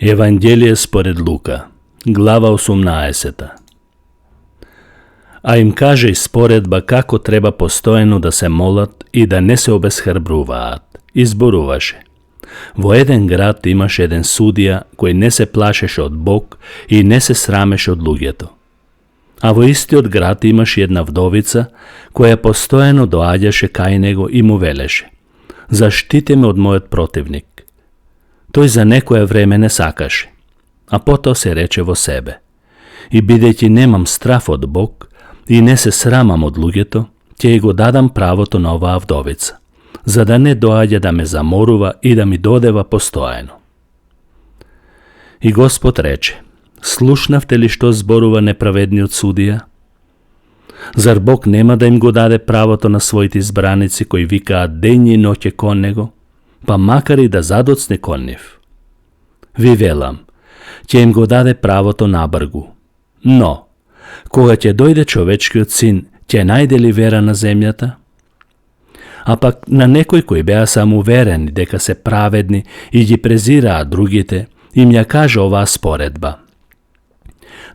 Евангелие според Лука, глава 18. А им каже споредба како треба постојано да се молат и да не се обесхрбруваат. Изборуваше. Во еден град имаше еден судија кој не се плашеше од Бог и не се срамеше од луѓето. А во истиот град имаше една вдовица која постојано доаѓаше кај него и му велеше: "Заштити ме од мојот противник." Тој за некое време не сакаше, а потоа се рече во себе: "И бидејќи немам страф од Бог и не се срамам од луѓето, ќе го дадам правото на оваа вдовица, за да не доаѓа да ме заморува и да ми додева постојано." И Господ рече: "Слушнавте ли што зборува неправедниот судија? Зар Бог нема да им го даде правото на своите избраници кои викаат дење и ноќе кон него, па макар и да задоцне кон нив? Ви велам, ќе им го даде правото набргу. Но, кога ќе дојде човечкиот син, ќе најде ли вера на земјата?" А пак на некои кои беа самоуверени дека се праведни и ги презираат другите, им ја кажа оваа споредба.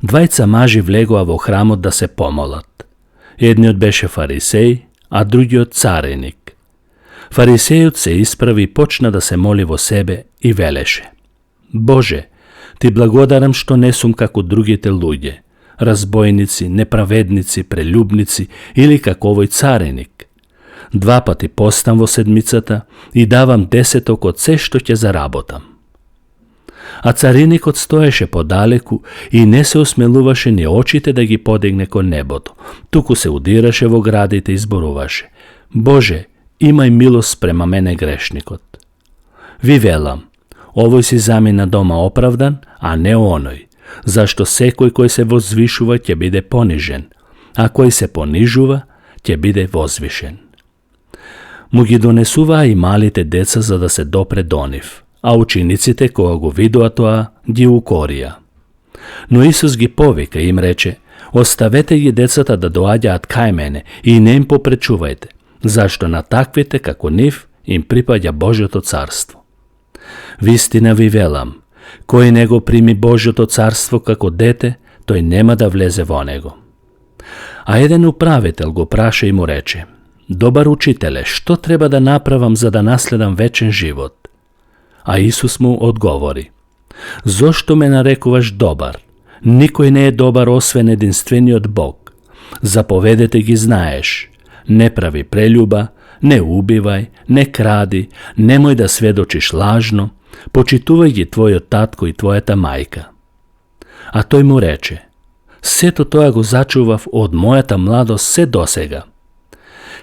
Двајца мажи влегоа во храмот да се помолат. Едниот беше фарисеј, а другиот цареник. Фарисејот се исправи и почна да се моли во себе и велеше: "Боже, ти благодарам што не сум како другите луѓе, разбойници, неправедници, прелюбници или како овој цареник. 2 пати постам во седмицата и давам 10 од се што ќе заработам." А цареникот стоеше подалеку и не се осмелуваше ни очите да ги подигне кон небото, туку се удираше во градите и зборуваше: "Боже, имај милост према мене грешникот." Ви велам, овој си замина дома оправдан, а не оној, зашто секој кој се возвишува ќе биде понижен, а кој се понижува ќе биде возвишен. Му ги донесуваа и малите деца за да се допре до нив, а учениците кога го видоа тоа ги укорија. Но Исус ги повика и им рече: "Оставете ги децата да доаѓаат кај мене и не им попречувајте, зашто на таквите како нив им припаѓа Божјото царство. Вистина ви велам, кој не го прими Божјото царство како дете, тој нема да влезе во него." А еден управител го праша и му рече: "Добар учителе, што треба да направам за да наследам вечен живот?" А Исус му одговори: "Зошто ме нарекуваш добар? Никој не е добар освен единствениот Бог. Заповедите ги знаеш: не прави прелюба, не убивај, не кради, немој да сведочиш лажно, почитувај ги твојот татко и твојата мајка." А тој му рече: "Сето тоа го зачував од мојата младост се досега."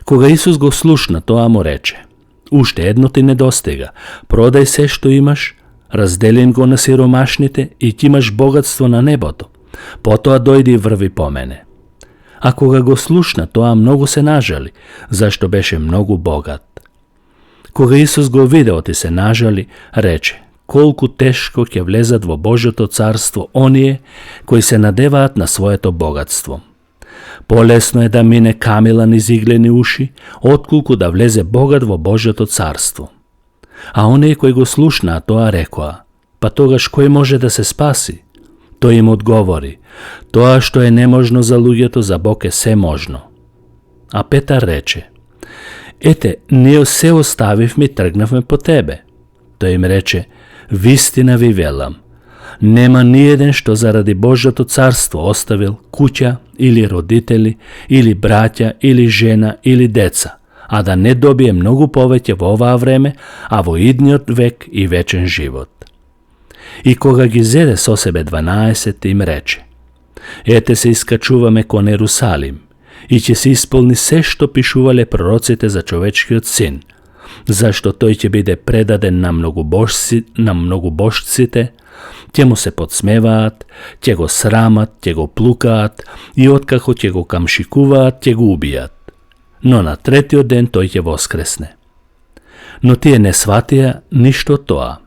Кога Исус го слушна тоа, му рече: "Уште едно ти недостига, продај се што имаш, разделим го на сиромашните и ќе имаш богатство на небото. Потоа дојди и врви по мене." А кога го слушна тоа, многу се нажали, зашто беше многу богат. Кога Исус го видел и се нажали, рече: "Колку тешко ќе влезат во Божјото царство оние кои се надеваат на своето богатство. Полесно е да мине камила низ иглени уши, отколку да влезе богат во Божјото царство." А оние кои го слушнаа тоа рекоа: "Па тогаш кој може да се спаси?" Тој им одговори: "Тоа што е неможно за луѓето, за Бог е се можно." А Петар рече: "Ете, ние се оставивме и тргнавме по тебе." Тој им рече: "Вистина ви велам, нема ниеден што заради Божјото царство оставил куќа или родители, или браќа, или жена, или деца, а да не добие многу повеќе во оваа време, а во идниот век и вечен живот." И кога ги зеде со себе 12, им рече: "Ете се искачуваме кон Ерусалим, и ќе се исполни се што пишувале пророците за човечкиот син, зашто тој ќе биде предаден на многобожците, ќе му се подсмеваат, ќе го срамат, ќе го плукаат и откако ќе го камшикуваат, ќе го убијат. Но на 3-тиот ден тој ќе воскресне." Но тие не сватија ништо тоа.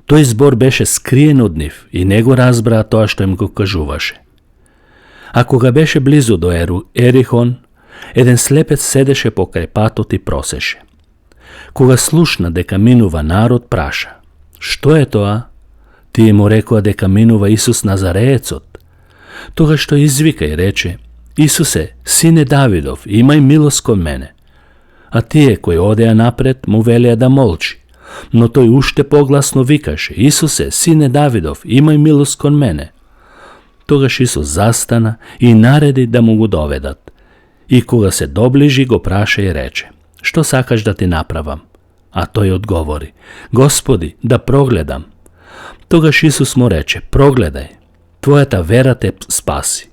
Тој збор беше скриен од нив и не го разбраа тоа што им го кажуваше. А кога беше близу до Ерихон, еден слепец седеше покрај патот и просеше. Кога слушна дека минува народ, праша: "Што е тоа?" Тие му рекоа дека минува Исус Назареецот. Тогаш тој извика и рече: Исусе, сине Давидов, имај милост кон мене. А тие кои одеа напред му велеа да молчи, но тој уште погласно викаше: Исусе, сине Давидов, имај милост кон мене. Тогаш Исус застана и нареди да му го доведат. И кога се доближи, го праша и рече: Што сакаш да ти направам? А тој одговори: Господи, да прогледам. Тогаш Исус му рече: Прогледај, твојата вера те спаси.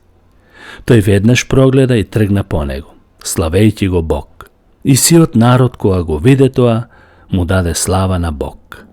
Тој веднаш прогледа и тргна по него, славејќи го Бог. И сиот народ, кога го виде тоа, му даде слава на Бог.